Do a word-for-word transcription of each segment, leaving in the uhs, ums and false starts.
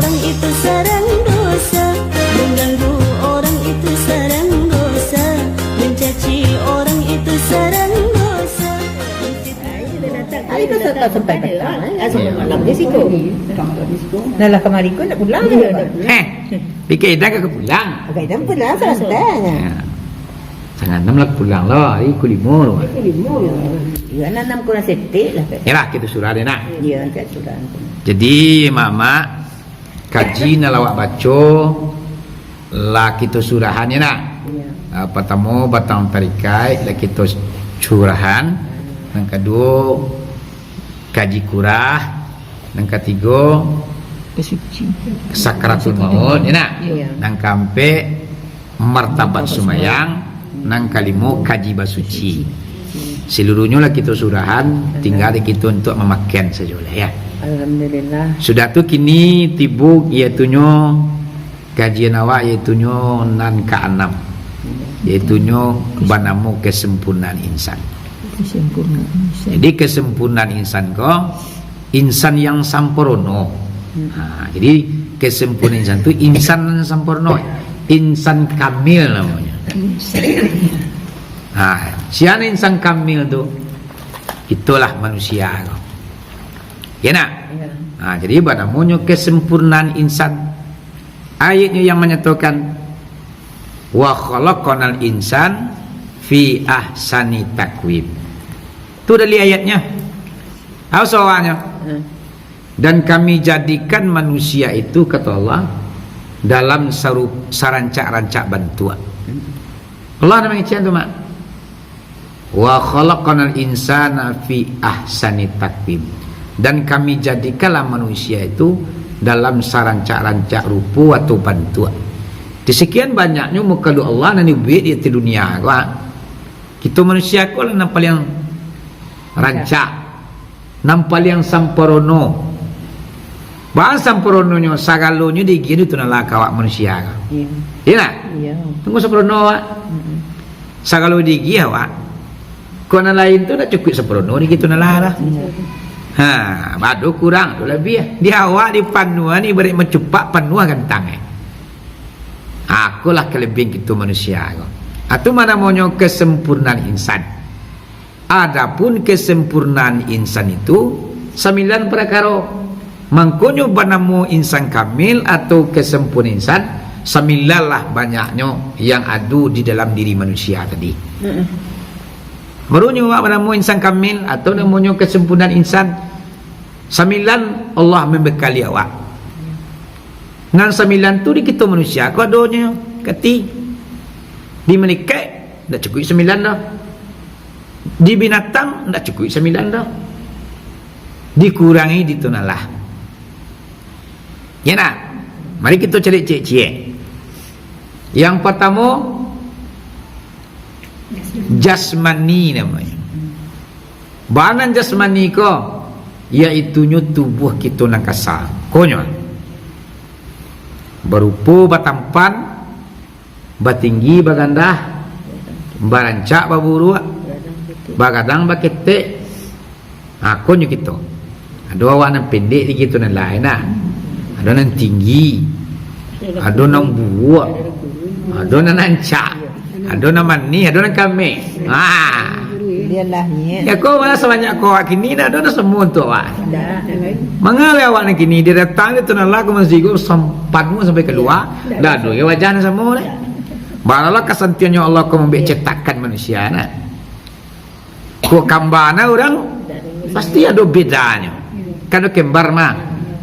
Orang itu sarang dosa, mengganggu orang itu sarang dosa, mencaci orang itu sarang dosa. Hari tu sampai, sampai petang, eh. Ah, sampai malam di situ. Dah lah kamari ko nak pulang. Heh, pikir dah ka pulang. Agak dah pulang, santai nya. Ya. Sangat anam lah pulang lah, hari kelima tu. Hari kelima lah. Ya, anam kurang setik lah, Pak. Yalah, kita surah dia nak. Ya, kita surah. Jadi, mak-mak, kaji nan lah awak baco, lah kita surahan ya nak. Ya. Ah, pertama, batang tarikai, lah kita surahan. Yang kedua, kaji kurah. Yang ketiga, sakaratul maut, ya nak. Ya. Yang keempat, martabat sumayang, nan kalimo kaji basuci. Seluruhnyo lah kito surahan, tingga di kito untuak mamakan sajo lah, ya. Alhamdulillah. Sudah tu kini tibo, yaitunyo kajian awak, yaitunyo nan kaanam, yaitunyo banamo kesempurnaan insan. Kesempurnaan insan. Jadi kesempurnaan insan ko insan yang sampurno. Hmm. Ha, jadi kesempurnaan insan tu insan nan sampurno, insan kamil namonyo. Insan kamil. Ha, sia insan kamil tu, itulah manusia tu. Ya nak? Ya. Ha, jadi banamonyo kesempurnaan insan. Ayatnyo yang manyatokan, "Wa khalaqnal insan fi ahsani takwim." Tu dalil ayatnyo. Apo suarahnyo? Hmm. "Dan Kami jadikan manusia itu," kata Allah, "dalam saru-, sarancak-rancak bantuak." Hmm. Allah nan mangecek tu, mak. "Wa khalaqnal insana fi ahsani takwim." Dan Kami jadikanlah manusia itu dalam sarancak-rancak rupo atau bantuak. Di sekian banyaknyo makhluk Allah nan dibuek di ateh dunia ko, ha. Kito manusia ko lah nan paliang rancak, nan paliang sampurno. Baa sampurnonyo, sagalonyo diagiah di tu nan lah ka awak manusia ko. Iya. Iya tak? Iya. Tunggu sampurno awak. Mm-mm. Sagalo diagiah awak. Kok nan lain tu ndak cukuik sampurno di kito nan lah lah. Iya. Ha, ado kurang, ado labiah. Di awak dipanuahan ibarat mancupak panuah gantang, eh. Ha, ikolah kalabiahan kito manusia ko. Ha, tu mah namonyo kesempurnaan insan. Adapun kesempurnaan insan itu sambilan parakaro. Mangkonyo banamo insan kamil atau kesempurnaan insan, sambilanlah banyaknyo yang ado di dalam diri manusia tadi. Mm-mm. Barunyo awak banamo insan kamil atau namonyo kesempurnaan insan, sambilan Allah mambakali awak. Nan sambilan tu di kito manusia ko adonyo, kati. Di malaikat, ndak cukuik sambilan doh. Di binatang, ndak cukuik sambilan doh. Dikurangi di tu nan lah. Ya nak? Mari kito caliak ciek-ciek. Yang partamo, jasmani namonyo. Baa nan jasmani ko, yaitunyo tubuah kito nan kasa. Konyo, barupo batampan, batinggi bagandah, barancak baburuak, bagadang baketek. Ha, konyo kito. Ado awak nan pendek di kito nan lain nah. Ado nan tinggi. Ado nan buruak. Ado nan rancak. Ado nan manih, ado nan kameh. Ha. Bialah ni. Ya, ko malah sabanyak ko awak kini, ndak ado nan samo untuak awak. Ndak. Manga lai awak nan kini, dia datang, dia tu nan lah ko masih ko sam-, panuah sampai kalua. Ndak ado wajah nan samo lah. Baralah kasantiannyo Allah ko mambuek cetakan manusia nah. Ko kamba nah urang, pasti ado bedanyo. Kan ado kembar mah.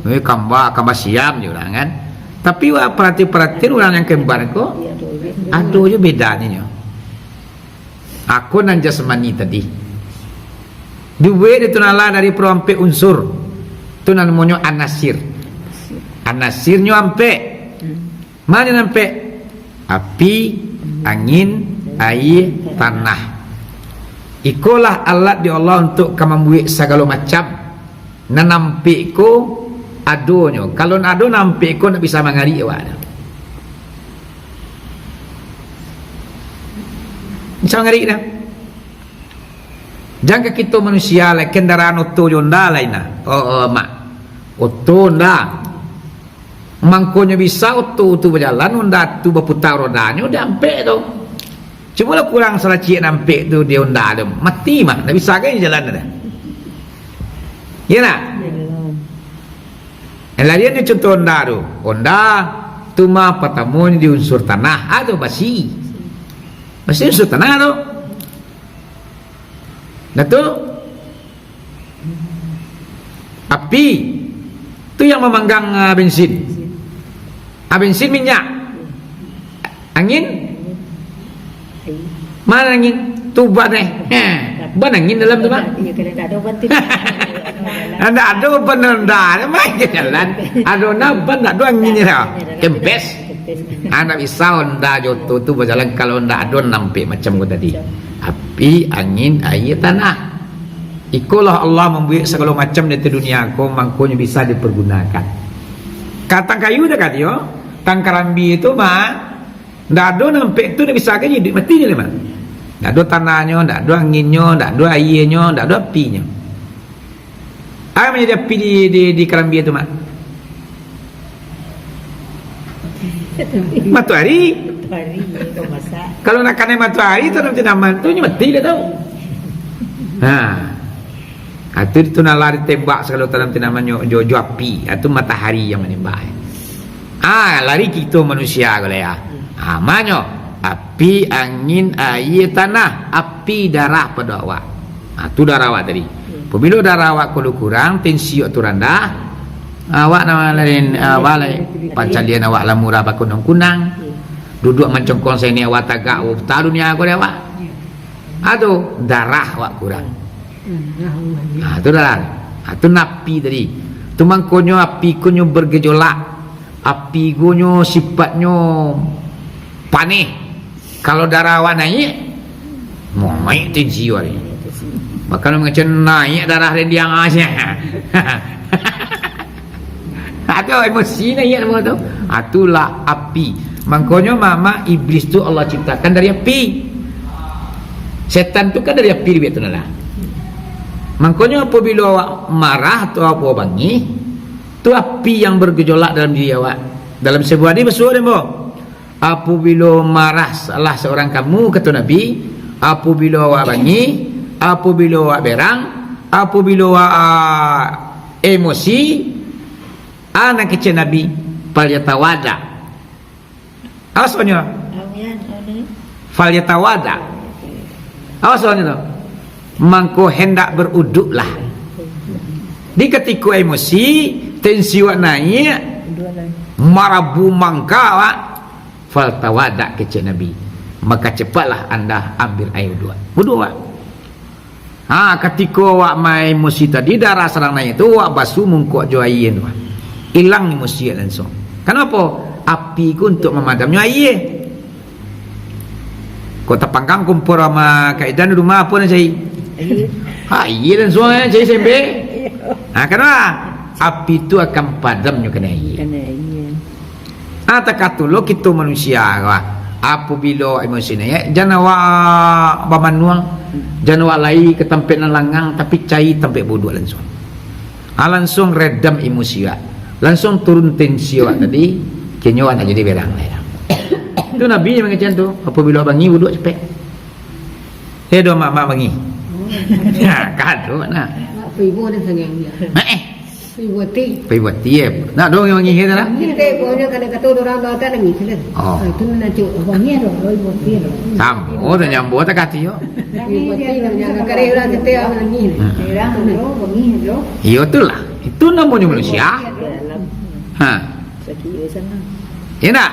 Eh, kamba, kamba siam jo urang kan. Tapi wak parati-paratian urang yang kembar ko, ado jo bedanyo. Ako nan jasmani tadi. Dibuek di tu nan lah dari parampek unsur. Tu nan namonyo anasir. Anasirnyo ampek. Ma nan ampek? Api, angin, aia, tanah. Ikolah alat di Allah untuak ka mambuek sagalo macam. Nan ampek ko adonyo. Kalau ndak ado nan ampek ko, ndak bisa mangarik awak. Bisa mangarik dah. Jan ka kito manusia lai, kendaraan oto jo Honda lai nah. Oh, oh, mak. Oto, Honda. Mangkonyo bisa oto tu bajalan, onda tu baputa rodanyo, dak ampek tu. Cubolah kurang salacik nan ampek tu di onda tu. Mati mah, ndak bisa gai jalan tu. Iya ndak? Iya. Nan lain ni contoh onda tu. Onda tu mah patamonyo di unsur tanah, ah, tu basi. Basi unsur tanah tu. Nah tu, api tu yang mamanggang, ah, bensin. Ah, bensin minyak. Angin? Mana angin? Tu ban, eh. Ha, ban angin dalam tu, Bang. Iya, kalau tak ada ban tu. Ndak ado ban onda, main ke jalan. Ado na ban, ndak ado angin je dah. Kempes. Kempes. Ah, ndak bisa onda jo oto tu bajalan kalau ndak ado nan ampek macam ko tadi. Api, angin, aia, tanah. Ikolah Allah mambuek sagalo macam di ateh dunia ko, mangkonyo bisa dipergunakan. Ka tang kayu dah ka tio, tang karambia tu mah, ndak ado nan ampek tu ndak bisa ka iduik, mati je lah mah. Ndak ado tanahnyo, ndak ado anginnyo, ndak ado aianyo, ndak ado apinyo. Apo nan manjadi api di, di, di karambia tu, Mak? Matoari. Matoari, kok masak. Kalau nak kanai matoari, tanam tanaman tu nyo mati dah tau. Ha. Ha, tu, tu nan lah ditembak sagalo tanam tanaman nyo jo, jo api. Ha, tu matahari yang manembak. Ah, lari kito manusia ko lah ya. Ah, manyo? Api, angin, aia, tanah. Api, darah pado awak. Ah, tu darah awak tadi. Apabilo darah awak ko kurang, tensi awak tu randah, awak nan lain, ah, balai. Pancalian awak lah murah bakunang-kunang. Duduak mancongkong saini awak tagak, oh, peta dunia ko dek awak. Ah, tu darah awak kurang. Ah, tu darah. Ah, tu nan api tadi. Tu mangkonyo api ko nyo bergejolak. Api ko nyo sipatnyo paneh. Kalau darah awak naiak, naiak tensi awak ni. Bahkan mangecek naiak darah randiang aja. Atau emosi naiak semua tu. Ah, itulah api. Mangkonyo mama iblis tu Allah ciptakan dari api. Setan tu kan dari api, duit tu lah. Mangkonyo apabilo awak marah atau awak bangih, tu api yang bergejolak dalam diri awak. Dalam sebuah hadis basuo deh, Bo. Apabilo marah salah seorang kamu, kata Nabi, apabilo awak bangih, apabilo awak berang, apabilo awak, ah, emosi, ah, nan kecek Nabi, "Falyatawadda." Apo sababnyo? Amin, amin. "Falyatawadda." Apo sababnyo tu? Mangko hendak beruduklah. Di katiko emosi, tensi awak naiak, marabu mangka awak, "Falyatawadda," kecek Nabi. Maka cepatlah anda ambil aia uduak. Uduak awak. Ha, katiko awak ma-, emosi tadi, darah sadang naiak tu, awak basuah mungkok jo aia tu. Ilang emosi awak lansuang. Kanapo? Api ko untuak mamadamnyo aia. Kok tapanggang kompor ama Kak Idan di rumah, apo nan cari? Aia. Ha, aia lansuang, eh, cari sembek. Ha, kanapo? Api tu akan padam nyo kanai aia. Kanai aia. Ah, takah tu lo kito manusia ko, ah. Apabilo emosi naiak, jan awak bamanuang, jan awak lai ka tampek nan langang, tapi cari tampek buduak lansuang. Ah, lansuang redam emosi awak. Lansuang turun tensi awak tadi, kini awak nak jadi berang lai. Tu Nabi nan mangecek tu, apabilo bangih buduak capek. Eh, doh mak-mak bangih. Ya, kado nak. Mak, ibu ada sangat dia. Eh, eh. Pai buati. Pai buati, eh. Nak dong yang wangi kita nak? Kita pokoknya kada kata orang doa tak nangis, sudah. Oh. Ah, itu nak cuk, wangi tu, pai buati tu. Samo, tu nyambo tak kati yo. Pai buati tu, jangan kare orang kita yang nangis. Hmm. Orang tu, wangi tu. Iyo, itulah. Itu namanya manusia. Ha. Sakit di sana. Ya nak?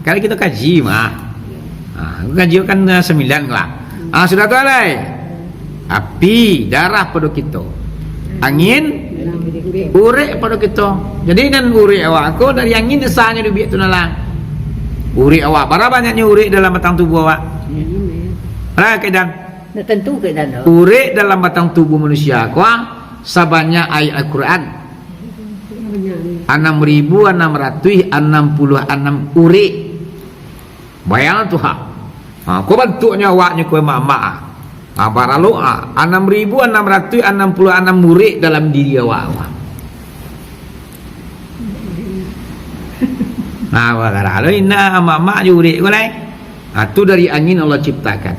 Kalau kita kaji, mah. Ha, aku kaji kan, eh, sembilan lah. Ah, sudah tu alai. Api, darah pado kito. Angin, urek pado kito. Jadi, nan urek awak ko dari angin asalnyo dubiak tu nalang. Urek awak, bara banyaknyo urek dalam batang tubuh awak? Lah, Kak Dan. Ndak tentu, Kak Dan, tu. Urek dalam batang tubuh manusia ko, ah, sabanyak ayat Al-Quran. Anam ribu anam ratuih anam puluah anam urek. Bayang tu, ha. Ha, ko bantuaknyo awaknyo ko, mak-mak, ha. Ha, baralok, ha. Anam ribu anam ratuih anam puluah anam urek dalam diri awak, ha. Nah, wah, garah lo indak amak-amak jo urek ko lai. Ha, tu dari angin Allah ciptakan.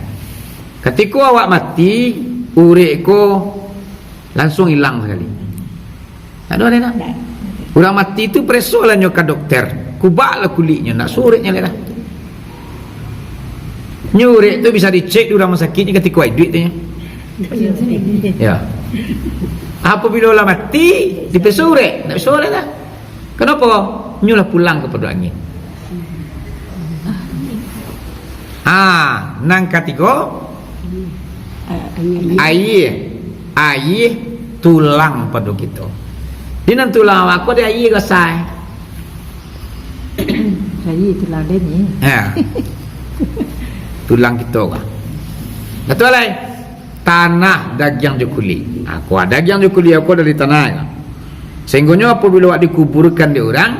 Katiko awak mati, urek ko lansuang ilang sakali. Tak ado lai dah. Urang mati tu pareso lah nyo ka dokter. Kubak lah kuliknyo, ndak sureknyo lai dah. Nyo urek tu bisa dicek di urang rumah sakik nyo katiko iduik tu nyo. Ya. Apabilo lah mati, dipareso urek, ndak bisa lai dah. Kenapa? Nyo lah pulang kapado angin. Ah, nan katigo, aia. Aia tulang pado kito. Di nan tulang awak ko di aia gasai. Aia tulang den ni. Ha. Tulang kito ka. Batua lai. Tanah, dagiang jo kulik. Ha, ko dagiang jo kulik ko dari tanah. Sahinggonyo apabilo awak dikuburkan dek urang,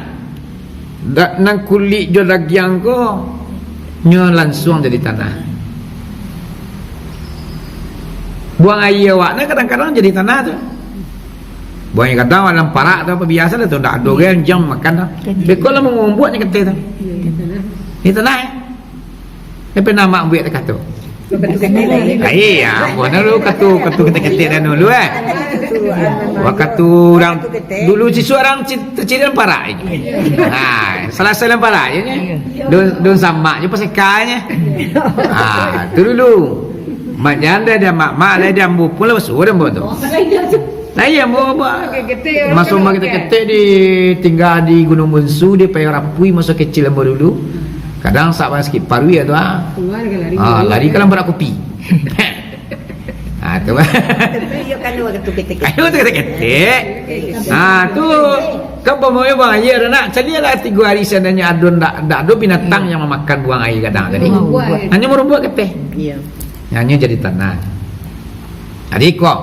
da-, nan kulik jo dagiang ko nyo lansuang jadi tanah. Buang aia awak nah kadang-kadang jadi tanah tu. Buang aia kadang dalam parak tu apa biasa dah tu, ndak ado gai anjiang makan dah. Beko lah mangombuak nyo kateh tu. Di tanah, eh. Tapi nama buek dekat tu. Ai, ya, ampun dulu katu, katu ketek-ketek dah dulu, eh. Wakatu urang dulu siswa urang ci-, tacirian parak ini. Ha, salasai dalam parak je ni. Don, don samak je pasekai je. Ha, tu dulu. Mak janda dia, mak, mak lah dia ambo pun lah basuo dia ambo tu. Nah, iya, ambo, ambo. Maso ambo ketek-ketek di, tingga di Gunung Bunsu, di Payau Rapui, maso kecil ambo dulu. Kadang sak sakik paruik tu, ah. Ah, lari ka dalam parak kopi. Ah, tu. Tapi iyo kan waktu ketek-ketek. Ayo tu ketek-ketek. Ah, tu. Kan pamoyo bang, iya dah nak. Calialah tigo hari seandainya ado ndak, ndak ado binatang yang mamakan buang aia gadang tadi. Hanya marombuak kateh. Iya. Hanya jadi tanah. Jadi ko,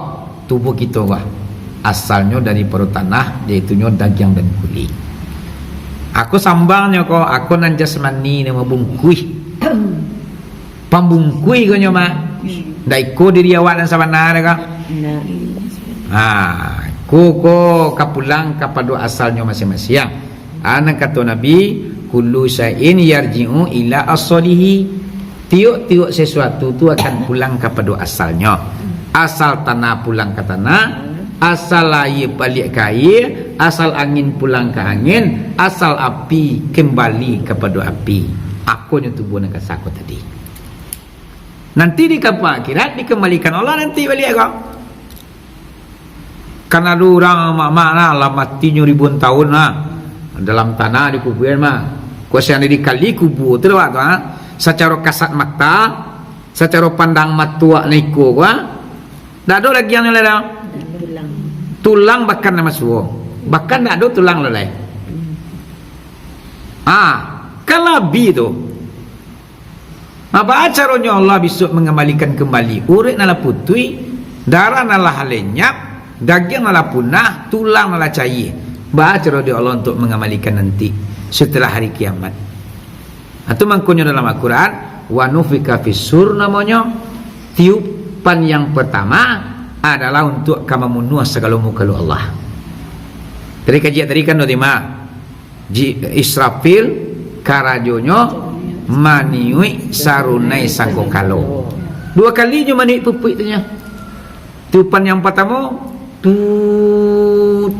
tubuh kito ko asalnyo daripado tanah, yaitunyo dagiang dan kulik. Ako sambangnyo ko, ako nan jasmani nan mabungkuih. Pambungkuih ko nyo, Mak. Ndak iko diri awak nan sabana ko. Nah. Ha, ko, ko ka pulang kapado asalnyo masiang-masiang. Ha, nan kato Nabi, "Kullu syai'in yarji'u ila asalihi." Tiok-tiok sesuatu tu akan pulang kapado asalnyo. Asal tanah pulang ka tanah, asal aia baliak ka aia, asal angin pulang ka angin, asal api kembali kapado api. Akonyo tubuah nan ka sako tadi. Nanti di kampuang akhirat dikembalikan Allah nanti baliak ko. Kan ado urang mak-mak nah, lah matinyo ribuan tahun nah, dalam tanah dikuburan mah. Kok sian dikali kubua tu awak tu, ha? Sacaro kasat mata, sacaro pandang mato awak nan iko ko, ha? Ndak ado dagiangnyo lai dah. Tulang. Tulang bakan nan masuo. Bakan ndak ado tulang lai. Ah, kan labi tu. Nah, baa caronyo Allah bisuak mangambalikan kambali urek nan lah putuih, darah nan lah lenyap, dagiang nan lah punah, tulang nan lah caia? Baa caro dek Allah untuak mangambalikan nanti setelah hari kiamat? Nah, tu mangkonyo dalam Al-Quran, "Wa nufika fis-sur" namonyo, tiupan yang pertama adalah untuak ka mamunuah sagalo makhluk Allah. Tadi kaji tadi kan, Nurima? Ji-, Israfil karajonyo maniuik sarunai sangkakalo. Dua kali nyo maniuik pupuik tu nyo. Tiupan yang partamo, tut.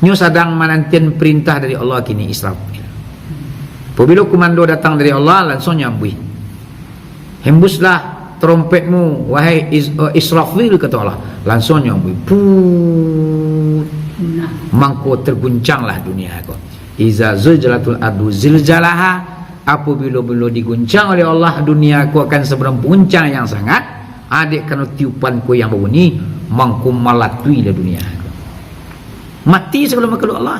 Nyo sadang manantian perintah dari Allah kini Israfil. Apabilo komando datang dari Allah, lansuang nyo ambuih. "Hembuslah trompetmu, wahai Is-, eh, Israfil," kato Allah. Lansuang nyo ambuih. Put. Mangko terguncanglah dunia ko. "Iza zulzilatil ardu zilzalaha," apabilo-bilo diguncang oleh Allah dunia ko akan sabarang guncang yang sangat, adek karano tiupan ko yang babunyi, mangko malatuilah dunia ko. Mati sagalo makhluk Allah.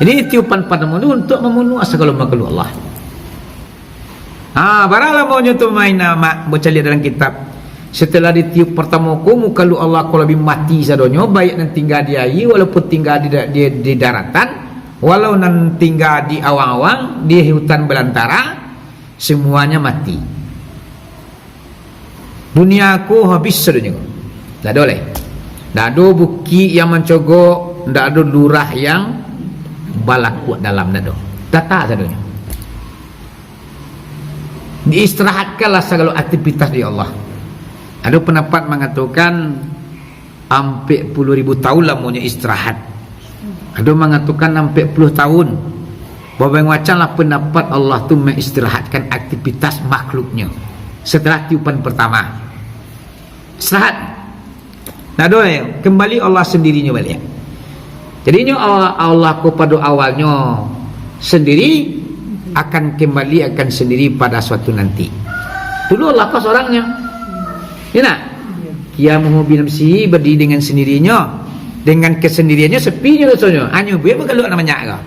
Jadi tiupan partamo tu untuak mamunuah sagalo makhluk Allah. Ha, bara lamonyo tu main, ah, mak, bacaliak dalam kitab. Setelah ditiup partamo ko, makhluk Allah ko labiah mati sadonyo, baik nan tingga di aia, walaupun tingga di da-, di, di daratan, walau nan tingga di awang-awang, di hutan balantara, semuanya mati. Dunia ko habis sadonyo. Ndak ado lai. Ndak ado bukik yang mancogok, ndak ado lurah yang balakuak dalam, ndak ado. Data sadonyo. Diistirahatkanlah sagalo aktivitas di Allah. Ado pandapat mangatokan ampek puluah ribu tahun lamonyo istirahat. Ado mangatokan ampek puluah tahun. Babanyak macam lah pandapat Allah tu mengistirahatkan aktivitas makhluknya setelah tiupan pertama. Istirahat. Nah, doh, eh, kembali Allah sendirinyo baliak. Jadinyo Allah, Allah ko pado awalnyo sendiri, akan kembali akan sendiri pada suatu nanti. Dulu Allah ko sorangnyo. Ya nak? Qiyamuhu binafsihi, berdiri dengan sendirinya. Dengan kesendiriannya, sepinyo rasonyo. Hanyo buek bagaluak nan banyak ko.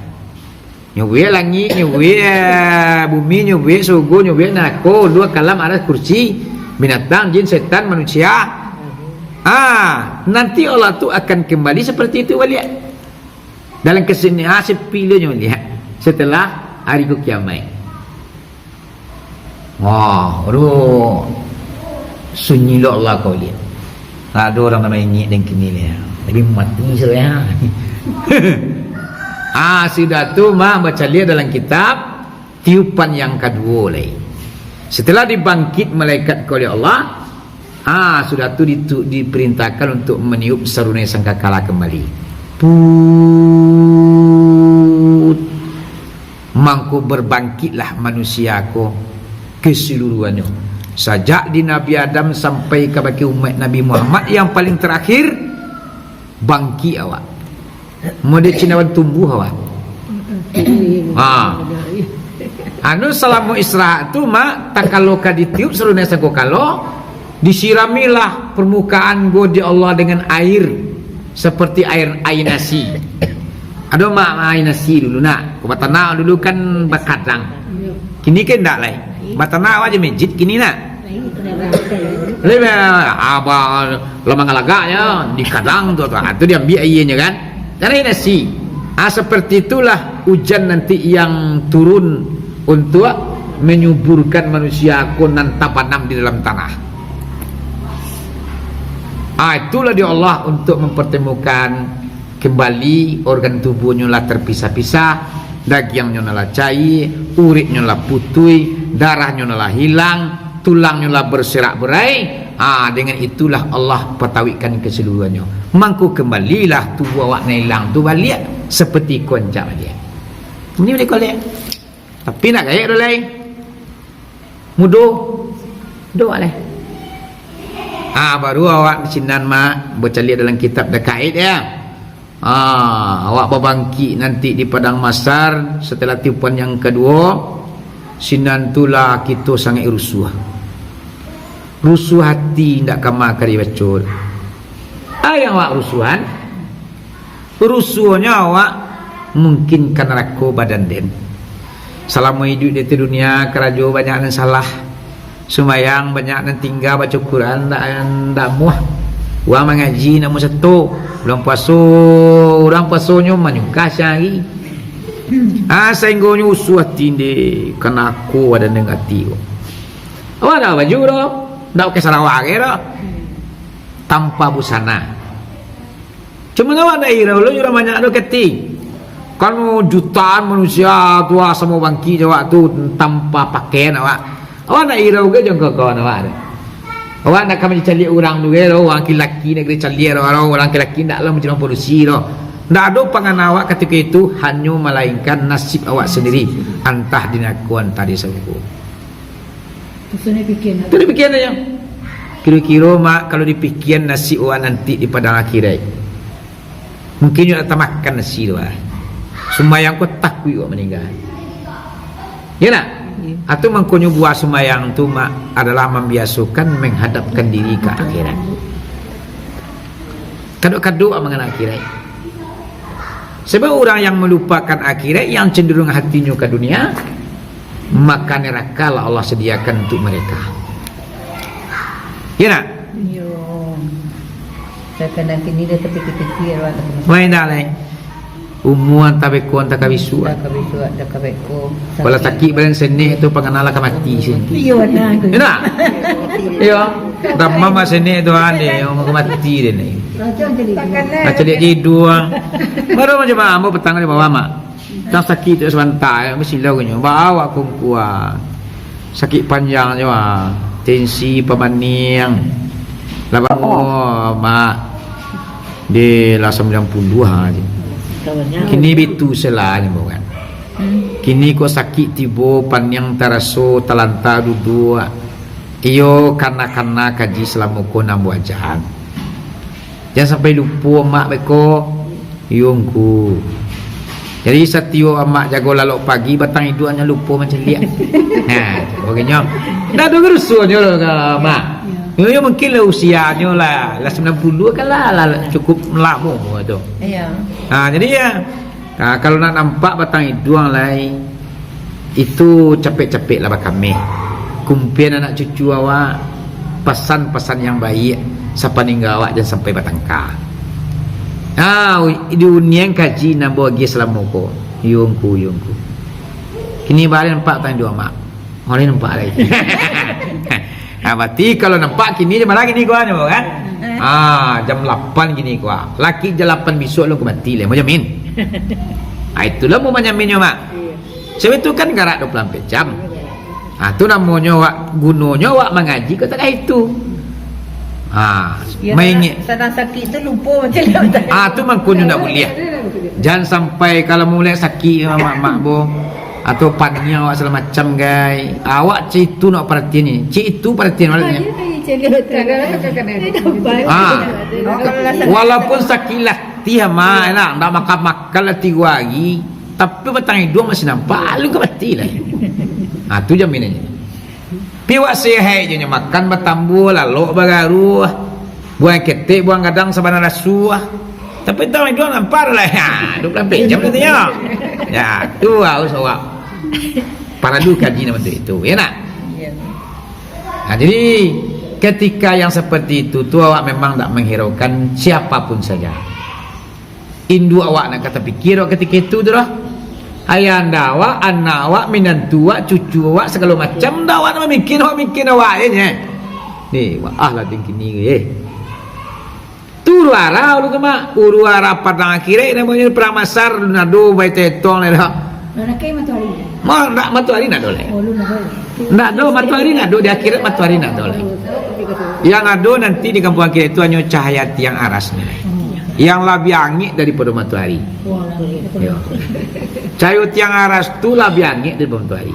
Nyo buek langik, nyo buek, eh, bumi, nyo buek surugo, nyo buek narako, uluah, kalam, aras, kursi, binatang, jin, setan, manusia. Ah, nanti Allah tu akan kembali seperti itu baliak. Dalam kesini, ah, sepilanyo baliak setelah hari ko kiamaik. Wah, aduh. Sunyi lo Allah kau liek. Ado urang nan mainyik den kini liek. Tapi mati sudah ya. Ah, sudah tu mah baca liek dalam kitab tiupan yang kaduo lai. Setelah dibangkit malaikat ko oleh Allah, ah, sudah tu ditu-, diperintahkan untuk meniup sarunai sangkakala kembali. Put. Mangko barbangkitlah manusia ko keseluruhannyo. Sajak di Nabi Adam sampai kabake umaik Nabi Muhammad yang paling terakhir, bangkik awak. Model cinawan tumbuah awak. Ha. Anu, salamo istirahat tu, mak, takalo ka ditiup sarunai sangkakala, disiramilah permukaan go di Allah dengan air, seperti air, air nasi. Ado mak air nasi dulu nak. Ko batanak dulu kan bakadang. Kini kan ndak lai. Batanak awak jo masjid kini nak. Lai, ah, ba-, lah mangalagaknyo di kadang tu, tu. Ah, tu diambiak aianyo kan. Kan air nasi. Ah, seperti itulah ujan nanti yang turun untuk menyuburkan manusia ko nan tabanam di dalam tanah. Ah, itulah di Allah untuk mempertemukan kembali organ tubuhnyo lah terpisah-pisah, dagiangnyo nan lah caia, uriknyo lah putuih, darahnyo nan lah hilang, tulangnyo lah berserak berai. Ah, dengan itulah Allah patauikkan keseluruhannyo. Mangko kembalilah tubuah awak nan hilang tu baliak seperti ko rancak baliak. Ini boleh kolek. Tapi nak gaek tu lai. Mudo. Doa lai. Ah, baru awak sinan mak bacaliak dalam kitab dakaik ya. Ah, awak babangkik nanti di padang mahsyar setelah tiupan yang kaduo. Sinan tu lah kito sangaik rusuah. Rusuah ati indak kama ka dibaco. Ah, yang awak rusuahan. Rusuahnyo awak mungkin ka narako badan den. Salamo iduik di ateh dunia, karajo banyak nan salah. Sumbayang banyak nan tingga, baco Quran ndak, ndak amuah. Urang mangaji ndak amuah sato. Bulan puaso, urang puasonyo manyukah siang ari. Ah, sainggonyo rusuah ati den, ka narako badan den ati ko. Awak ndak babaju doh, ndak pakai sarawa agai doh. Tanpa busana. Cuman awak ndak irau lo, urang banyak tu keti. Kan jutaan manusia tu, ah, samo bangkik jo awak tu tanpa pakaian awak. Awak ndak irau ge jo kawan-kawan awak tu. Awak ndak ka mancaliak urang tu ge lo, urang laki-laki ndak ka dicaliak lo, urang laki-laki ndak lah mancaliak polusi lo. Ndak ado pangana awak katiko itu, hanyo malainkan nasib awak sendiri, antah di narako, antah di sarugo. Itu dipikian aja. Kiro-kiro, mak, kalau dipikian nasib awak nanti di padang akhirat, mungkin awak tak makan nasi tu, ah. Sumbayang ko takuik awak maningga. Ya nak? Iya. Atau mangkonyo buah sumbayang tu, mak, adalah membiasokan menghadapkan diri ke akhirat. Kadok-kadok awak mangana akhirat. Sebab urang yang malupakan akhirat, yang cenderung hatinyo ka dunia, maka neraka lah Allah sediakan untuk mereka. Ya nak? Iyo. Kadang-kadang kini dah terpikir-pikir awak tu. Wah, indak lai. Umua antah beko antah ka bisuak. Antah ka bisuak, antah ka beko. Kalau sakik badan senek tu, pangana lah ka mati senek. Iyo, nah tu. Ya nak? Iyo. Damam senek tu ade, ka mati den ni. Macam dia tidur. Baru macam ambo petang di bawah, mak. Tang sakik tu sabanta, yo, mesti lah nyo. Ba awak kungkua. Sakik panjang jo, ah. Tensi, pamaniang. Lah bangun, mak. Di lah sambilan puluah aja. Kini bitu sela nyo, kan. Kini kok sakik tibo, paniang taraso, talanta duduak. Iyo, kana-kana kaji salamo ko nan buajang. Jan sampai lupo mak beko. Iyo, Ngku. Jadi, satiok amak jago lalok pagi, batang iduangnyo lupo mancaliak. Ha, bagini. Ndak ado garusuanyo lah, mak. Yo, yo, mungkin lah usianyo lah, lah sambilan puluah kan lah, lah cukup lamo tu. Iyo. Ha, jadi yo, ha, kalau nak nampak batang iduang lai, itu capek-capeklah bakameh. Kumpian anak cucu awak, pasan-pasan yang baiak, sapaningga awak jan sampai batangka. Ah, ui, di unian kaji nan bawagia salamo ko. Yo, Ngku, yo, Ngku. Kini baliak nampak batang iduang, mak. Mari nampak lai. Ah, berarti kalau nampak kini, jam bara kini ko, kan? Ah, jam lapan kini ko. Laki jam lapan bisuak lo ka mati lai, mau jamin? Ah, itulah mau manyaminnyo, mak. Iyo. Sabab itu kan garak dua puluh ampek jam. Ah, tu namonyo awak, gunonyo awak mangaji ko takah itu. Ah, maingek. Sadang sakik tu lupo macam mana? Ah, tu mangkonyo ndak buliah. Jan sampai kalau mulai sakik, mak, mak, bo. Atau paniang awak sagalo macam, gai. Awak cak itu nak paratian ni. Cak itu paratian awak ni. Ah. Walaupun sakik latih, mak, nak, ndak makan-makan lah tigo hari, tapi batang iduang masih nampak, alun ka mati lai. Ah, tu jaminannyo. Pi awak sehat je nyo, makan batambuah, lalok bagaruah, buang ketek, buang gadang sabana rasuah. Tapi batang iduang nampak lai. Ha, dua puluh ampek jam nanti nyo. Ya, tu harus awak paralu kaji nama tu itu, ya nak? Iyo. Nah, jadi ketika yang seperti itu tu awak memang tak menghiraukan siapapun saja. Induak awak nak ka tapikia awak katiko itu tu doh. Ayahanda awak, anak awak, minantu awak, cucu awak, sagalo macam, ndak awak nak mamikia, awak mikia awak je nyo. Ni, wah, ah, lah tinggi ni, eh. Tu huru-hara dulu tu, mak. Huru-hara padang akhirat namonyo, padang mahsyar, alun ado, bai tetong lai doh. Lah nakai matoari. Ma, ndak, matoari ndak ado lai. Oh, alun ado lai. Ndak ado, matoari ndak ado, di akhirat matoari ndak ado lai. Yang ado nanti di kampung akhirat tu hanyo cahaya tiang aras ni lai. Oh. Yang labiah angek daripado matoari. Wah, labiah. Yo. Cahayo tiang aras tu labiah angek daripado matoari.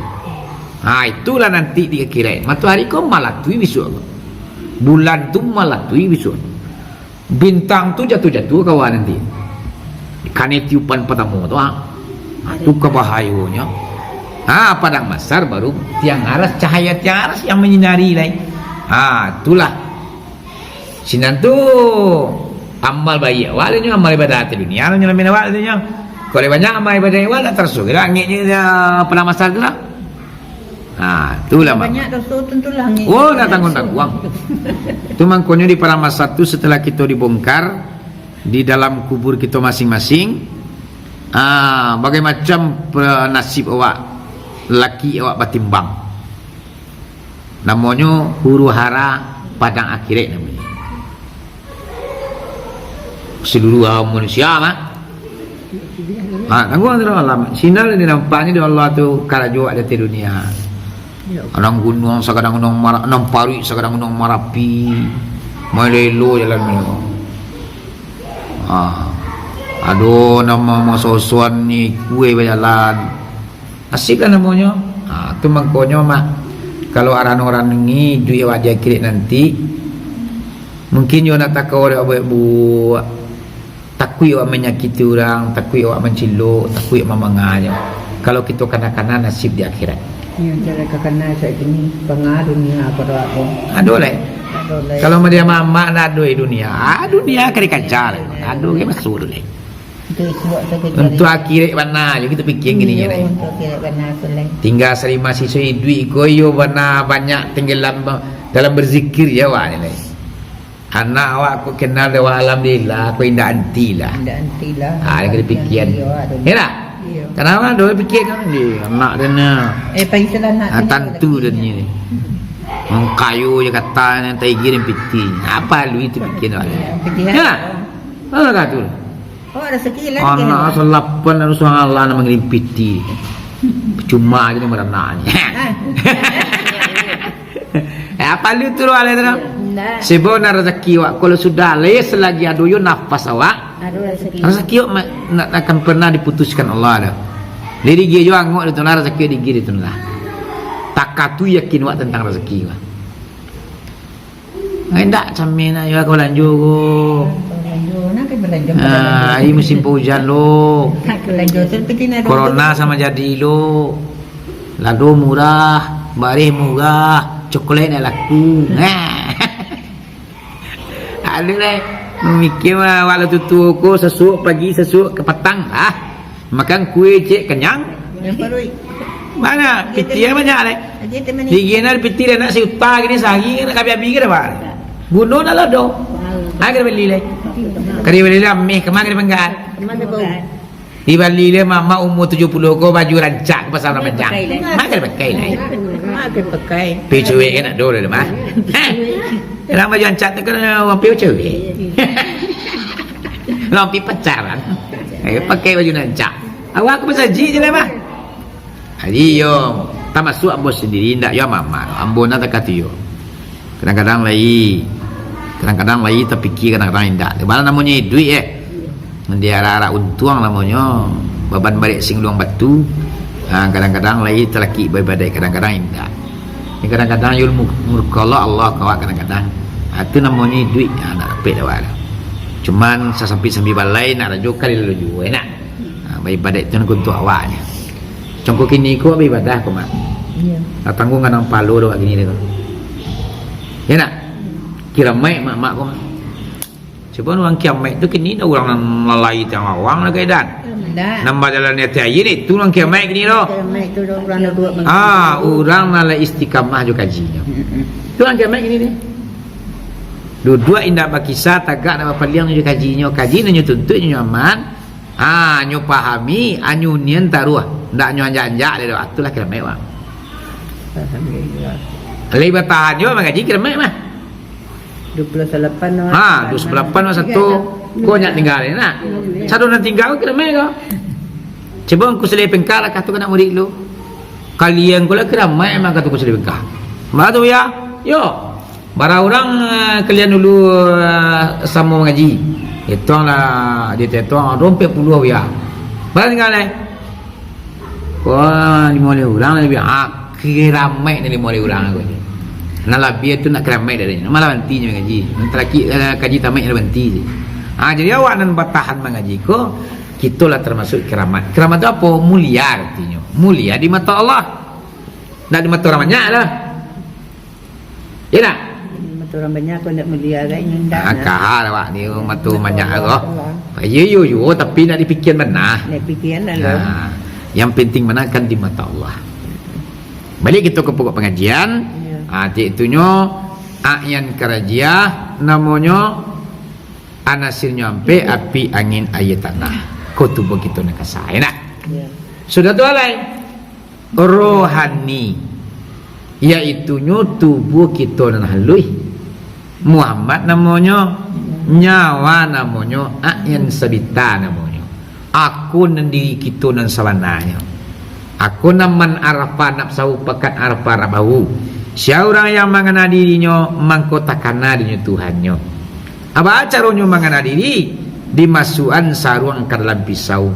Ha, itulah nanti di akhirat. Matoari ko malatui bisuak ko. Bulan tu malatui bisuak. Bintang tu jatuah-jatuah ka awak nanti. Kanai tiupan patamo tu, ha. Ha, tu kabahayonyo. Ha, padang mahsyar baru tiang aras, cahaya tiang aras yang manyinari lai. Ha, itulah. Sinan tu amal baiak awak tu nyo, amal ibadah di dunia tu nyo lamin awak tu nyo. Kalau banyak amal ibadah awak, tak taraso kiro angeknyo, padang mahsyar tu lah. Ha, itulah, Mak. Banyak doso, tentulah angin. Oh, dah tangguang-tangguang. Tu mangkonyo di padang mahsyar tu, setelah kito dibongkar di dalam kubur kito masing-masing, ah, bagai macam pe-, nasib awak, laki awak batimbang. Namonyo huru-hara padang akhirat namonyo. Seluruh awam manusia, mah. Ha, tangguang tu alam. Sinan lah dinampaknyo dek Allah tu karajo awak di ateh dunia. Nan gunuang sagadang gunuang Mara-, nan paruik sagadang gunuang Marapi. Maelo-elo jalan tu. Ha. Ado nan ma-, masosoan ni kue bajalan. Nasib lah namonyo. Ha, tu mangkonyo, Mak, kalau urang-urang ni iduik awak di akhirat nanti, mungkin yo nak takau dek awak buek, takuik awak manyakiti urang, takuik awak mancilok, takuik awak mamanga nyo. Kalau kito kana-kana nasib di akhirat. Iyo, jan lah ka kana sajo kini, panga dunia akhirat ko. Ado lai. Ado lai. Kalau madiam amak ndak ado di dunia, ah, dunia ka dikaja lai. Ado ge masuak tu lai. Itu isuak tu kito. Untuak akhirat bana je kito pikia kini je lai. Iyo, untuak akhirat bana tu lai. Tingga salima siso iduik ko iyo bana banyak tenggelam dalam berzikir je awak ni lai. Anak awak ko kenal dek awak, alhamdulillah, ko indak anti lah. Indak anti lah. Ah, yang kena pikian. Iyo, ado. Ya tak? Iyo. Kenapa ado pikia kan? Di anak dan, eh, pagi selamat ah, tu tantu dan ni. Mangkayo je kata nan taigi dan piti. Apa lu itu pikia awak? Iyo, pikia. Ya. Ah, kata tu. Oh, rasaki lah. Anak salapan harus Allah nak mangirim piti. Cuma aja ni baranak ni. Ah. Eh, apa lu tu, Alai, tu? Ndak. Sebab nak rasaki awak, kalau sudah, lai selagi ado yo nafas awak, ado rasaki. Rasaki awak ma-, nak, akan pernah diputuskan Allah dah. Jadi, dia juga angok tu lah, rasaki di dia tu lah. Takatu yakin awak tentang rasaki awak. Ai, ndak camin nak yo ka balanjo ko. Balanjo, nak ka balanjo, ah, balanjo. Ari musim paujan lo. Nak ka balanjo, tu piti nak. Corona samo jadi lo. Lado murah, bareh murah, coklat nak laku. Nah. Aduh, lai. Mamikir mah, walau tutuo ko, sasuak pagi, sasuak ka patang. Ah. Makan kue cek kenyang. Yang paruik. Mana? Piti yang banyak, lai. Aja teman ni. Di gina piti lah nak siuta gini sehari nak habis-habis ke dah, Pak? Guno dah lah doh. Tahu. Nak kena beli, lai. Kena beli lah, meh, kemana kena bengkak? Kemana bau? Dibali lah mamak umur tujuh puluh ko baju rancak ke pasar Orang Panjang. Pakai, lai. Mak kena pakai, lai. Mak kena pakai. Pi cewek kan nak doh lah, mah. Hah? Dalam baju rancak tu kan orang pi cewek. Orang pi pacaran. Eh, pakai baju rancak. Awak aku pasajik je lah, mah. Jadi, yo, tamasuak ambo sandiri, indak yo amak-amak, ambo nan takah tu yo. Kadang-kadang lai, kadang-kadang lai tapikia, kadang-kadang indak. Baa namonyo iduik, eh. Di arak-arak untuang namonyo, baban barek singluang batu. Ha, kadang-kadang lai talakik baibadaik, kadang-kadang indak. Ni kadang-kadang yo mu-, murka Allah, Allah ka awak kadang-kadang. Ha, tu namonyo iduik, ha, nak dapek dek awak tu. Cuman sasampi-sampi balai, nak rajo kali lalu juo, enak. Ha, baibadaik tu untuak awaknyo. Congko kini ko baibadah ko, Mak. Iyo. Nak tangguang gadang palo dek awak kini ko. Yo nak? Kiramaik mak-mak ko, Mak. Cubo urang kiramaik tu kini dah urang nan lalai tang awang lah, Kak Idan. Indak. Nan bajalan di ateh aia ni, tu urang kiramaik kini tu. Kiramaik tu dah urang dah duo bang. Ah, urang nan lah istiqamah jo kajinyo. Mm-mm. Tu urang kiramaik kini ni. Duduak indak bakisa, tagak indak bapaliang jo kajinyo. Kaji nan nyo tuntuik nyo nyaman. Ah, nyo pahami, anyo nian taruah. Ndak nyo anjak-anjak dek doh. Itulah kiramaik, bang. Alhamdulillah. Lai batahan jo mangaji kiramaik mah. Duo puluah salapan orang. Ha, duo puluah salapan orang satu. Ko nyo tingga ni nak. Satu nan tingga ko kiramaik ko. Cubo Angku Saleh Pengkah lah katu ka anak murid lu. Kalian ko lah kiramaik mah katu Angku Saleh Pengkah. Mah tu yo. Yo. Bara urang, eh, kalian dulu, eh, samo mangaji. Ituang lah, di ituang ado ampek puluah yo. Bara tingga lai? Wah, limo baleh urang labiah. Ah, kiramaik nan limo baleh urang ko. Nan labiah tu nak kiramaik dari. Malah banti je mangaji. Nan talakik, eh, kaji tamaik lah banti je. Ah, jadi awak nan batahan mangaji ko, kito lah tamasuak kiramaik. Kiramaik tu apo? Mulia artinyo. Mulia di mato Allah. Ndak di mato urang banyak lah. Yo ndak? Mato urang banyak ko ndak mulia kan, indak. Ah, nah. Kaha awak ni mato banyak ko. Iyo, iyo, iyo, tapi nak dipikian bana. Nak pikian lah. Nah, yang penting bana kan di mato Allah. Baliak kito ka pokok pangajian. Iyo. Ah, cek itunyo, a'yan karajiah namonyo, anasirnyo ampek, api, angin, aia, tanah. Ko tubuah kito nan kasa, yo ndak? Iyo. Sudah tu alai. Rohani, yaitunyo tubuah kito nan haluih. Muhammad namonyo, nyawa namonyo, a'yan sabita namonyo. Ako nan diri kito nan sabananyo. Ako nan man arafa nafsahu faqad arafa rabbahu. Sia urang yang mangana dirinyo, mangko takana dinyo Tuhannyo. Apo caronyo mangana diri? Dimasuakan saruang ka dalam pisau,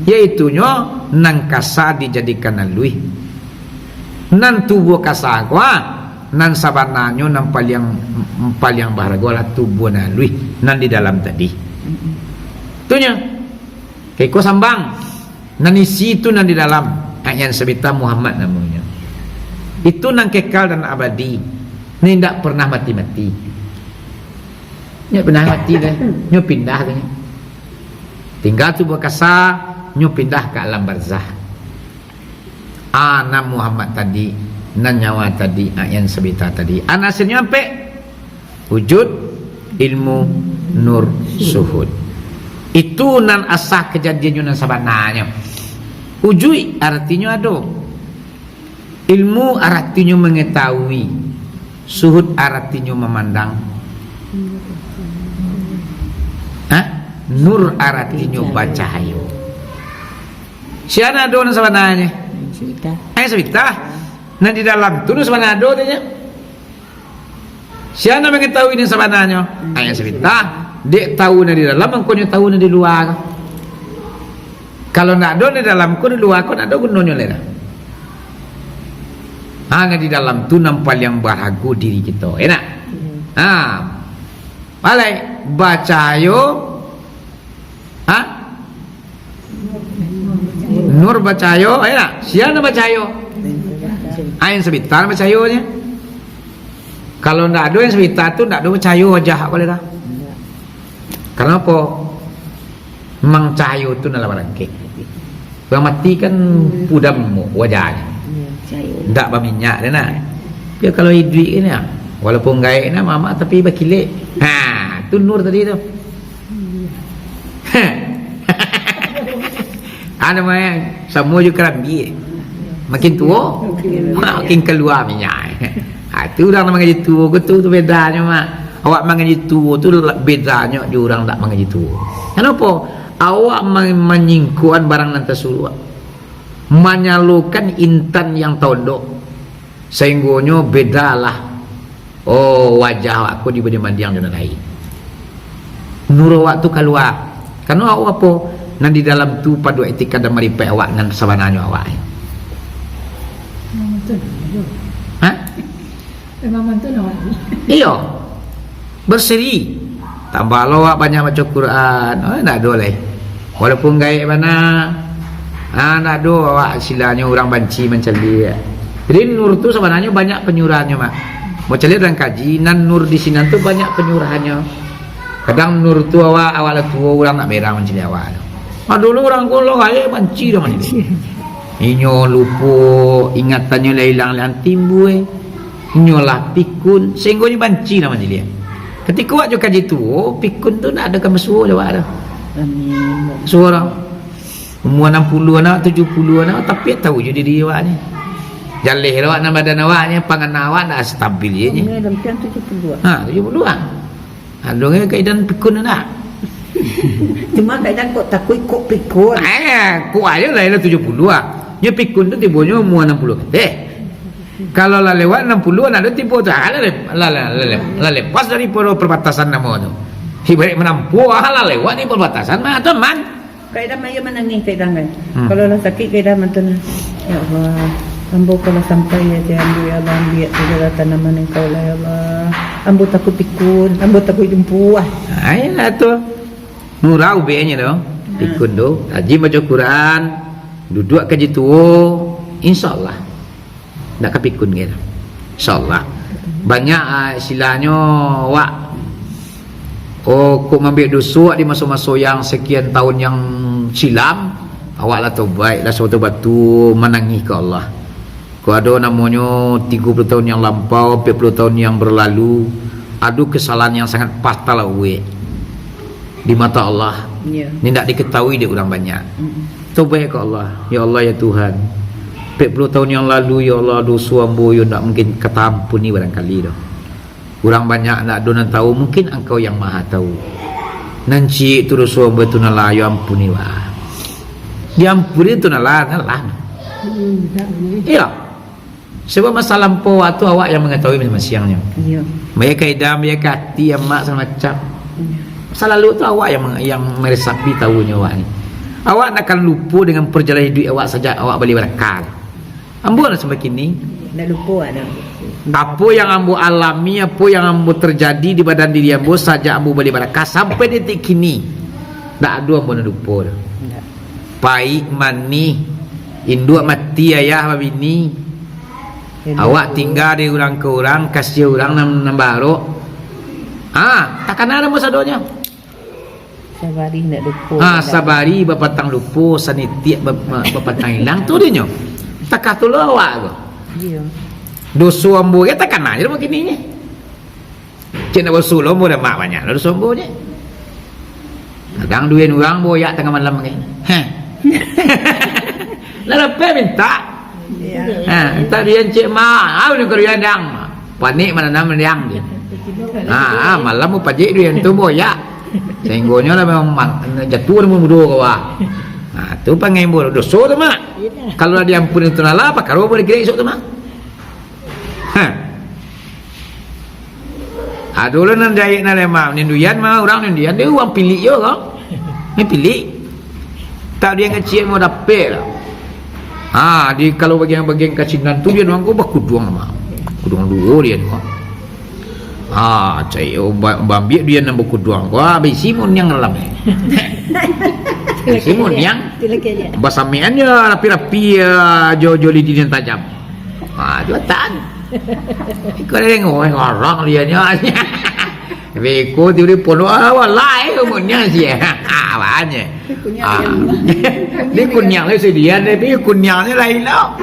yaitunyo nan kasa dijadikan nan luih. Nan tubuah kasa ko, ah, nan sabananyo nan paliang, paliang bahargo lah tubuah nan luih, nan di dalam tadi. Tunyo. Kaiko sambang. Nan isi tu nan di dalam, a'yan sabita Muhammad namonyo. Itu nan kekal dan abadi. Nan indak pernah mati-mati. Nyo pindah mati tu. Nyo pindah tu. Tingga tubuah kasa, nyo pindah ka alam barzah. Ah, nan Muhammad tadi, nan nyawa tadi, a'yan sabita tadi. Anasirnyo ampek. Wujud, ilmu, nur, suhud. Itu nan asa kajadiannyo nan sabananyo. Wujud aratinyo ado. Ilmu aratinyo mangatahui. Suhud aratinyo mamandang. Hah? Nur aratinyo bacahayo. Sia nan ado nan sabananyo? Sabita. Eh, sabita. Nan di dalam tu nan sabana ado tu nyo. Sia nan mangatahui nan sabananyo? Ah, nan sabita. Dek tahu nan di dalam, mangkonyo tahu nan di lua ko. Kalau ndak ado nan di dalam ko, di lua ko ndak ado gunonyo lai dah. Ha, nan di dalam tu nan paliang bahago diri kito, ya nak? Hmm. Ha. Balai, bacahayo. Ha? Nur bacahayo, ayo nak? Sia nan bacahayo? Ain sabita nan bacahayonyo. Kalau ndak ado ain sabita tu, ndak ado bacahayo wajah ko lai dah. Karano apo? Memang cahayo tu nan lah barangkek. Urang mati kan pudam wajahnyo. Ndak baminyak dia nak. Tapi kalau iduik kan ya, walaupun gaek nak mamak tapi bakilek. Ha, tu nur tadi tu. Anu mah, samo jo karambia. Makin tuo, makin kalua minyak. Ha, tu urang nan mangaji tuo ko tu, tu bedanyo mah. Awak mangaji tuo tu la-, bedanyo jo urang ndak mangaji tuo. Kanapo? Awak ma-, manyingkoan barang nan tasuruak. Manyalokan intan yang taondok. Sainggonyo bedalah, oh, wajah awak ko dibanding-bandiang jo nan lain. Nur awak tu kalua. Karano awak apo? Nan di dalam tu paduak itikad dan maripaik awak nan sabananyo awak. Memang tu nama tu. Ha? Memang tu nama tu. Iyo. Berseri. Tambah lo awak banyak baco Quran. Oh, ndak ado lai. Walaupun gaek bana, ah, ndak ado awak silanyo urang banci mancaliak. Jadi nur tu sabananyo banyak panyurahannyo, Mak. Mau caliak dalam kaji, nan nur di sinan tu banyak panyurahannyo. Kadang nur tu awak, awak lah tuo, urang ndak berang mancaliak awak tu. Ah, dulu urang ko lo gaek banci dah mancaliak. Inyo lupo, ingatannyo lah ilang-ilang timbul. Inyo lah pikun, sainggonyo banci lah mancaliak. Katiko awak jo kaji tuo, pikun tu ndak ado ka masuo jo awak tu. Amin. Suo. Umua anam puluah anak, tujuah puluah anak, tapi tahu jo diri awak ni. Jaleh lah awak nan badan awak ni, pangana awak ndak stabil je ni. Umua dalam pian tujuah puluah. Ha, tujuah puluah. Ado ngai kaidan pikun ndak? Cuma kaidan kok takuik kok pikun. Eh, kok ayo lah, lah tujuah puluah. Nyo pikun tu tibonyo umua anam puluah kateh. Kalau lah lewat anam puluah, ndak ado tibo tu. Ah, lah, lah, lah, lah, lah, lah lepas dari poro perbatasan namo tu. Ibarat manampuah, ah, lah lewat di perbatasan, mah, tu aman. Kak Idam, ayo manangih, Kak Idam, kan? Hmm. Kalau lah sakik, Kak Idam, mantun lah. Ya Allah, ambo kalau sampai ya, ya, ambo, ya Allah, ambiak tu darah tanaman Engkau lah, ya Allah. Ambo takuik pikun, ambo takuik lumpuah. Ah, iyolah tu. Murah ubeknyo tu. Hmm. Pikun tu. Rajin baca Quran, duduak kaji tuo, insya Allah. Ndak ka pikun kiro. InsyaAllah. Banyak, ah, istilahnyo, wak, oh, kok mambuek doso di maso-maso yang sekian tahun yang silam, awak lah tobaik, lah sabatu-batu manangih ka Allah. Kok ado namonyo tigo puluh tahun yang lampau, ampek puluh tahun yang berlalu, ado kesalahan yang sangat fatal, wak, di mata Allah. Ya. Ni ndak diketahui dek urang banyak. Mm-mm. Tobaik ka Allah. Ya Allah, ya Tuhan, ampek puluh tahun yang lalu, ya Allah, doso ambo yo ndak mungkin ka taampuni barangkali doh. Urang banyak ndak ado nan tahu, mungkin Angkau yang Maha Tahu. Nan ciek tu doso ambo tu, nan lah, yo ampuni, wak. Diampuni tu nan lah, nan lah. Hmm, tak boleh. Iyo. Sabab masa lampau awak tu awak yang mangatahui masiang-masiangnyo. Iyo. Baa kaidah, baa ati, amak, sagalo macam. Iyo. Masa lalu tu awak yang, yang meresapi tahunyo awak ni. Awak ndak akan lupo dengan perjalanan hiduik awak sajak awak bali baraka. Ambo lah sampai kini. Ndak lupo awak doh. Apo yang ambo alami, apo yang ambo terjadi di badan diri ambo sajak ambo bali baraka sampai detik kini, ndak ado ambo nan lupo doh. Ndak. Paik, manih, induak mati, ayah babini. Induak awak tu tingga dari urang ka urang, kasiah urang nan, nan barok. Ha, takana namo sadonyo. Sabari ndak lupo. Ha, ndak. Sabari bapatang lupo, sanitiak ba-, ba-, bapatang ilang, tu dinyo. Takah tu lo awak ko. Iyo. Doso ambo ge takana je lah kini ni. Cek ndak basuo lo, ambo dah mak banyak lo doso ambo je. Kadang duit urang boyak tangah malam ke. Heh. Lah lapeh mintak. Iyo. Ha, mintak duit cek mak. Ah, ulun ka duit dang. Panek mananam diang je. Ha, ha, malam mu pajek duit tu boyak. Sahinggonyo lah memang ma-, jatuah dari mudo ka bawah. Nah, tu pangai buah doso tu, Mak. Kalau lah diampuni tu lah, pakaro boleh kira esok tu, Mak. Ha. Ado lah nan jahek nan lemah. Ninduian mah, urang ninduian, dia urang pilik jo ko. Ni pilik. Tak dia kecil mau dapek lah. Ha, di kalau bagian-bagian kacinan tu dia doang ko bakuduang mah. Kuduang duo dia tu. Ha, cai, oh, ba-, bambiak dia nan bakuduang ko, ha, bisi muniang dalam ni. Bisi muniang. Basamean je rapi-rapi, ya, jo, jo lidi nan tajam. Ha, tu atan. Iko dia tengok, eh, ngarang dia nyo. Beko tu dia pondok, ah, walai, umurnya sia. Ah, banyak. Ah. Dia kuniang lah sedia, tapi kuniang ni lain tau.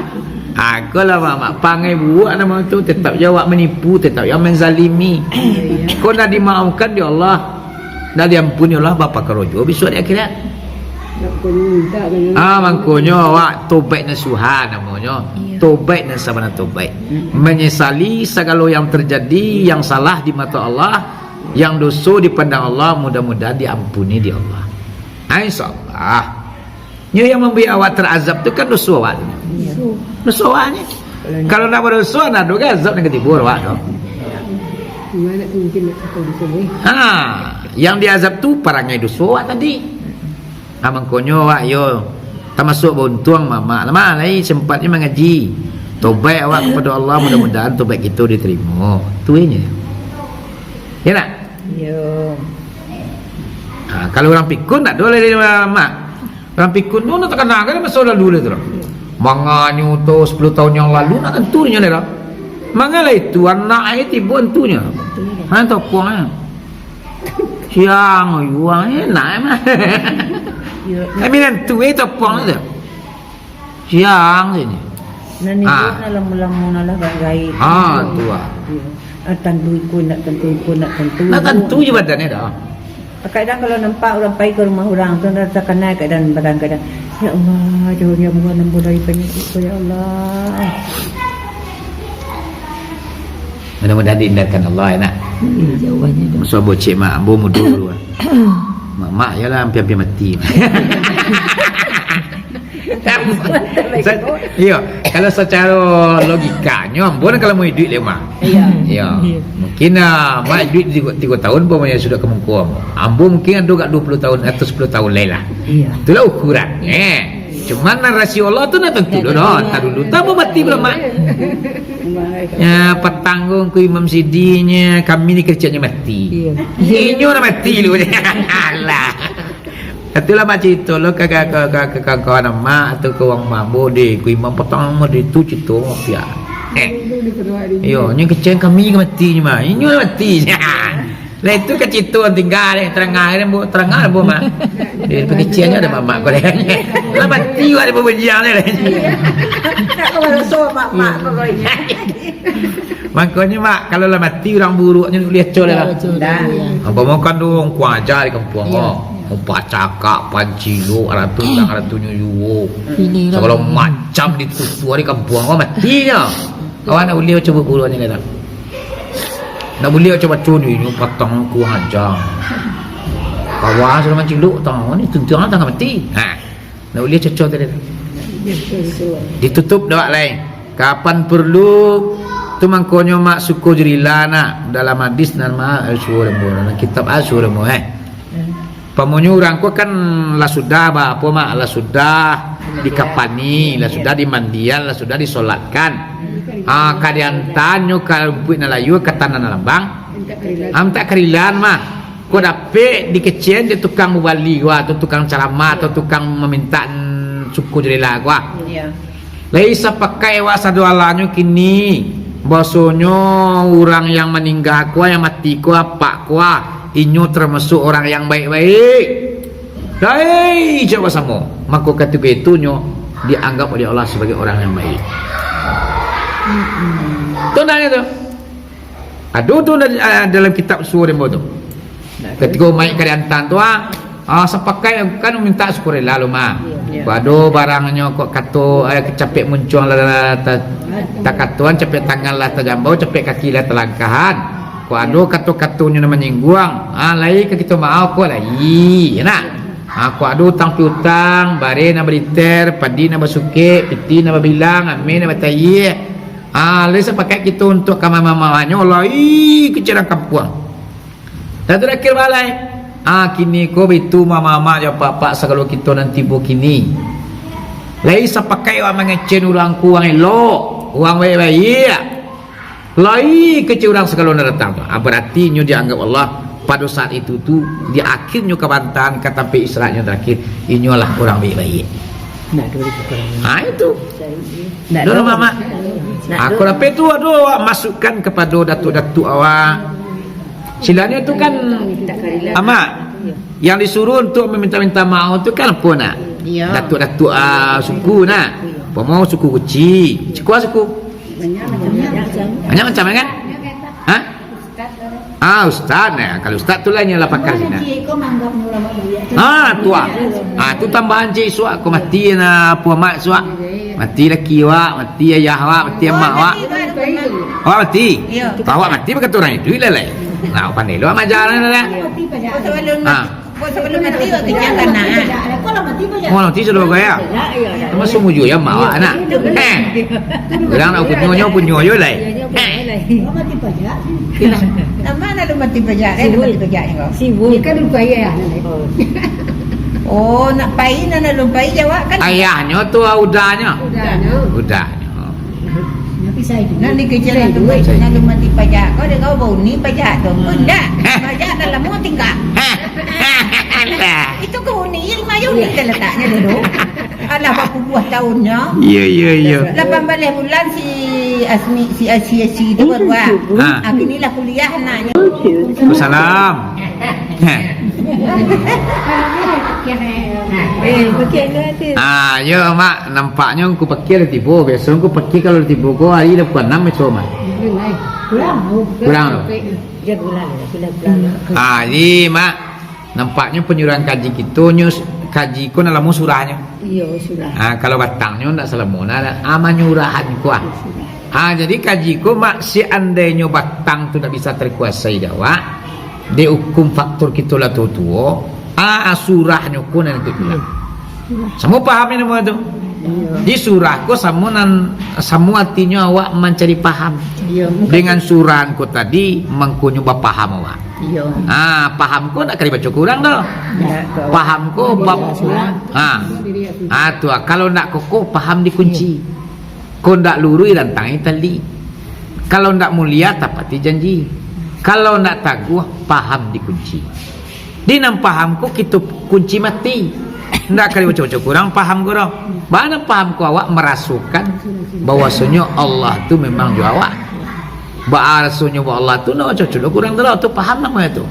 Ah, ko lah, Mak, Mak. Pangai buak nama tu, tetap je awak menipu, tetap je menzalimi. Kau nak dimaafkan di Allah. Dah diampuni Allah, bapa karojo bisuak di akhirat. Ah, mangkonyo awak tobaik nasuha namonyo. Tobaik nan sabana tobaik. Menyesali sagalo yang terjadi, yang salah di mato Allah, yang doso di pandang Allah, mudah-mudahan diampuni di Allah. Ah, insyaallah. Nyo yang mambuek awak tarazab tu kan doso awak tu. Doso awaknyo. Kalau ndak badoso, ndak ado kan azab nan ka tibo awak tu. Ha, yang diazab tu parangai doso awak tadi. Ha, mangkonyo awak yo tamasuak bauntuang, Mak, Mak. Lah, Mak, lai sempatnyo mangaji. Tobaik awak kapado Allah, mudah-mudahan tobaik kito ditarimo. Tu inyo. Ya ndak? Yo. Ha, kalau urang pikun ndak ado lai, Mak. Urang pikun tu ndak takana kan masa lalu lai tu lah. Manganyo tu sepuluh tahun yang lalu ndak tantu nyo lai lah. Mangalah itu anak ai tibo antunyo. Ha, topuang ai. Siang, yuang, eh, nak, eh, mah. Yo. Kami nantu, eh, topuang tu. Siang sini. Nan ibu nak lamo-lamo nak lah banggai. Ah, tu ah. Yo. Ah, tantu iko nak tantu iko nak tantu. Nak tantu je badan dia dah. Kadang kalau nampak urang pai ka rumah urang tu, dah takana kadang barang kadang. Ya Allah, jauhnya buah lembu dari penyakit ko, ya Allah. Mudah-mudahan dihindarkan Allah, ya, nak. Hmm, jauhnya dah. Masa bocik mak, ambo mudo dulu, ah. Mak, mak, yalah, hampir-hampir mati. Sa-, iyo, kalau sacaro logikanyo, ambo kan kalau mau iduik limo. Iyo. Iyo. Iyo. Mungkin, ah, mak iduik tigo, tigo tahun, umpamonyo sudah ka mungko ambo. Ambo mungkin ado gak duo puluah tahun, atau sapuluah tahun lai lah. Iyo. Itulah ukuran. Iyo. Eh. Cuman nan rasio Allah tu nan tantu doh, doh. Tar dulu, tar mati pulo, mak. Ya, patang ko Ngku Imam Sidinyo, kami ni keceknyo mati. Iyo. Inyo nan mati lu. Alah. Itulah mak carito lo ka, ka, ka, ka, ka kawan-kawan mak atau ka urang mak, bo deh, Ngku Imam patang mah di tu carito mafian. Eh. Iyo, nyo kecek kami ka mati nyo mah. Inyo nan mati. Lah itu ka carito tingga deh, tarangah deh, bo, tarangah deh, bo, mak. Di pakician nyo ado mamak ko deh. Lah mati wak di pabujiang deh. Tak ka maraso mak-mak ko ko inyo. Mangkonyo, mak, kalau lah mati urang buruaknyo ulih acok lah. Dah. Apa makan tu, kuang aja di kampuang ko. Pacakak, pancilok, aratu urang, aratunyo juo. Sagalo macam ditutuah di kampuang ko, mati nyo. Awak nak ulih acok buruaknyo lah. Ndak buliah baco-baco ni, inyo patang kuang aja. Kawa sudah manciluk, tang ni tuntuang tangah mati. Ha. Ndak buliah cocok tadi. Ditutup dek awak lai. Kapan perlu tu mangkonyo mak suko jurila nak dalam hadis nan ma, eh, suruh demo, dalam kitab, ah, suruh demo, eh. Pamonyo urang ko kan lah sudah ba-, apo, mak, lah sudah dikapani, lah sudah dimandian, lah sudah disolatkan. Ah, ka diantannyo ka rumpuik nan layua, ka tanah nan lambang. Ah, mintak karilaan, mah. Ko dapek dikecekan dek tukang mubali ko, atau tukang caramah, atau tukang mamintak, mm, suku jo lela ko. Iyo. Lai sapakai awak sadoalahnyo kini, bahwasonyo urang yang maningga ko, yang mati ko, apak ko, inyo termasuk orang yang baik-baik. Lai, cak basamo. Mako, katiko itu nyo dianggap oleh Allah sebagai orang yang baik. Tu ndak tu. Ado tu da-, ah, dalam kitab Suruh Rimbo tu. Katiko mayik ka diantan tu, ah, ah, sapakai kan mintak sukarela lo, mah. Iyo. Pado barangnyo kok kato, eh, capek muncuang lah, lah, ta-, takatuan, capek tangan lah tajambau, capek kaki lah talangkahan. Kok ado kato-katonyo nan manyingguang, ha, lai ka kito maaf ko lai, yo nak? Ha, kok ado utang piutang, bareh nan baliter, padi nan basukek, pitih nan babilang, ameh nan batayie, ha, lai sapakaik kito untuak ka mamaafannyo, lai kecek urang kampuang. Dah tu tarakhir balai. Ha, kini ko baitu mamaaf jo apak-apak sagalo kito nan tibo kini. Lai sapakaik awak mangecek urang ko urang elok, urang baiak-baiak. Lai kecek urang sagalo nan datang tu. Ah, barati inyo dianggap Allah pado saat itu tu, di akhirnyo kabantahan ka tampek Isra'nyo tarakhir, inyo lah urang baiak-baiak. Nah, dua ribu kurang. Ah, itu. Nah, Dua dua. Mamak. Nah, Aku dua. Lapeh tu, aduh, awak masukkan kapado datuk-datuk awak. Silanyo tu kan, Amak, yang disuruh untuk meminta-minta maaf tu kan apo nak? Iya. Datuk-datuk, ah, suku nak. Iya. Umpamo suku Kuci. Suku, ah, suku. Banyak macam. Banyak macam, kan? Ha? Ah, ustaz nah. Kalau ustaz tu lah, inyo lah pakar sinan. Ah, tu ah. Ah, tu tambahan cik suak ko mati na puamak suak. Mati laki awak, mati ayah awak, mati amak awak. Awak mati? Iya. Awak mati bakato urang iduik lah lai. Nah, pandai lo awak maaja lah. Ah. Kok sabalun mati, awak kecek tanah, ah. Kok lah mati pajak? Kok lah mati sudah bagaya? Pajak, iyo, iyo. Sama sumujur ya, mak awak, nak. Heh. Urang nak punyo, nyo punyo yo lai. Heh. Kok mati pajak? Nama nak lu mati pajak, eh, lu mati pajak ni kau? Sibuk. Dia kan lupa ayah, nak. Oh, nak pai, nak, nak lu pai jawab kan? Ayahnyo tu, ah, udahnyo. Udahnyo. Udahnyo. Nak dikejar lalu, lalu mati pajak. Kau dek kau bauni pajak tu. Pun dah. Pajak dah lama tinggal. Itu ke uni, ilmu aja uni terletaknya dulu. Alah, berapa puluh tahunnya. Iya, iya, iya. Lapan belas bulan si Asmi, si Asi, Asi itu baru, ah. Ha. Ah, kini lah kuliah anaknya. Waalaikumsalam. Heh. Ah, yo, Mak, nampaknyo Ngku Pakia lah tibo. Biaso Ngku Pakia kalau tibo ko ari lah pukua anam biaso, Mak. Kurang. Kurang tu. Ah, jadi, Mak, nampaknyo panyuruhan kaji kito nyo, kaji ko nak lamo surahnyo. Iyo, surah. Ah, kalau batangnyo ndak salamo, nah, ah, manyurahan ko, ah. Surah. Ha, jadi kaji ko, Mak, seandainyo batang tu ndak bisa takuasai dek awak, dek ukum faktor kito lah tuo-tuo, ha, surahnyo ko nan ikuik pulang. Iyo. Samo pahamnyo namo tu. Iyo. Di surah ko samo nan, samo artinyo awak mancari paham. Iyo. Dengan surahan ko tadi, mangkonyo bapaham awak. Iyo. Ha, paham ko ndak ka dibaco ka urang doh. Ndak, ka awak. Paham ko bab-, ha. Ha, tu ah, kalau ndak kokoh, paham dikunci. Iyo. Kok ndak luruih, rantangnyo tali. Kalau ndak mulia, tapati janji. Kalau ndak taguah, paham dikunci. Di nan paham ko kito kunci mati. Ndak ka dibaco-baco ka urang paham ko doh. Baa nan paham ko, awak marasokan bahwasonyo Allah tu memang jo awak. Baa rasonyo Allah tu, ndak baco-baco doh ka urang tu doh. Tu paham namonyo tu.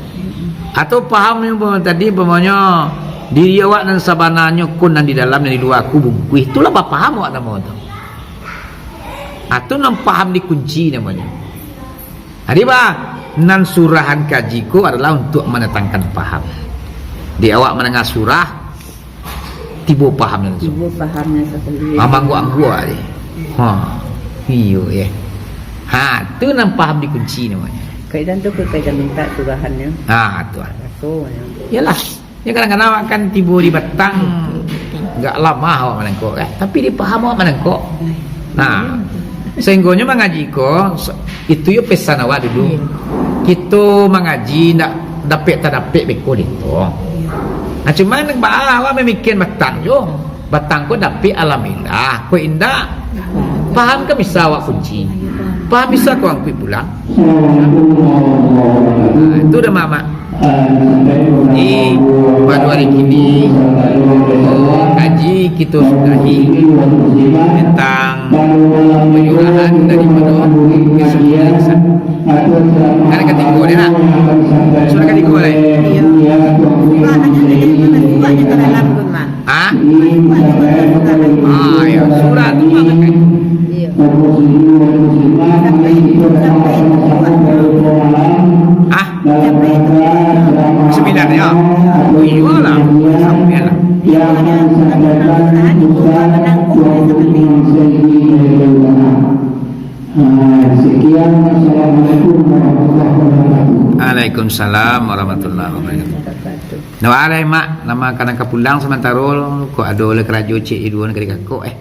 Atau paham yang tadi, umpamonyo, diri awak nan sabananyo ko nan di dalam, nan di lua ko bungkuih. Itulah bapaham awak namo tu. Ah, tu nan paham dikunci namonyo. Jadi, bah, nan surahan kaji ko adalah untuak mandatangkan paham. Di awak mandanga surah, tibo paham nan tu. Tibo paham nan sakali. Ah, mangguak-angguak ni. Ha. Iyo, ye. Ha, tu nan paham dikunci namonyo. Kaidah tu, kaidah minta surahannyo. Ha, tu ah. Rasonyo. Yalah. Ya, kadang-kadang awak kan tibo di batang, agak lamah awak manangkok, kan? Tapi dipaham awak manangkok. Nah, sahinggonyo mangaji ko, se-, itu yo pesan awak dulu. Iya. Kito mangaji ndak dapek tadapek beko dito. Iya. Nah, cuman baa awak mamikian batang jo. Batang ko dapek, alhamdulillah. Ko indak, paham kan bisa awak kunci. Paham bisa ko angkuik pulang. Nah, itu dah mamak. Di pado hari kini, oh, kaji kito sudahi tentang panyurahan daripado Yesus Kristus. Kan katigo deh, nak? Surah katigo deh. Iyo. Surah hanya dari mana? Surah hanya ke dalam, Gun, Man. Ha? Ah, ya. Surah tu mah kan. Iyo. Sampai, sampai itu. Hah? Sampai itu. Sembilan, ya? Oh, iyolah. Sampai lah. Iyo, hanya sampai Al-Quran itu, Gun, Man, nangkok seperti itu. Ah, sekian. Assalamualaikum warahmatullahi wabarakatuh. Waalaikumsalam warahmatullahi wabarakatuh. Nah, alai mak, nama kadang ka pulang samantaro, kok ado lai karajo cik iduan ka dikakok eh.